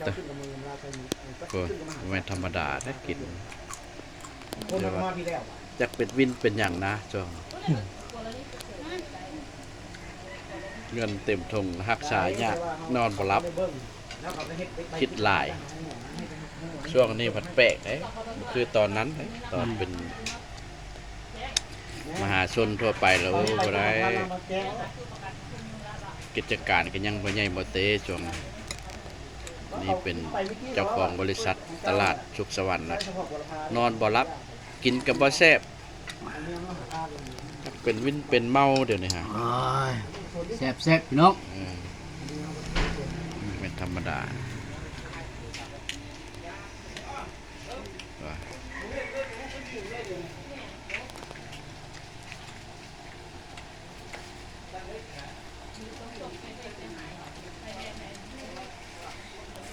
ໂອ້ຍ ບໍ່ແມ່ນທຳມະດາເດ້ກິນ ແຕ່ວ່າຈັກເປັນວິນເປັນຫຍັງນະ ຊ່ວງເງິນເຕັມຖົງ ຮັກສາຍາກ ນອນບໍ່ຫຼັບ ຄິດຫຼາຍ. ຊ່ວງນີ້ພັດແປກເດ້ ບໍ່ຄືຕອນນັ້ນເດ້ ຕອນເປັນ ມະຫາຊົນທົ່ວໄປແລ້ວ ໂອ້ ບໍ່ໄດ້ ກິດຈະການກໍຍັງບໍ່ໃຫຍ່ບໍ່ເຕ ຊ່ວງນີ້ເປັນເຈົ້າຂອງບໍລິສັດຕະຫຼາດສຸກສະຫວັນລະ ນອນບໍ່ຫຼັບ ກິນກໍບໍ່ແຊບ ເປັນວິນເປັນເມົາດຽວນີ້ຫາ. ໂອ້ຍ ແຊບໆ ພີ່ນ້ອງ ເອີ ບໍ່ແມ່ນທຳມະດາ.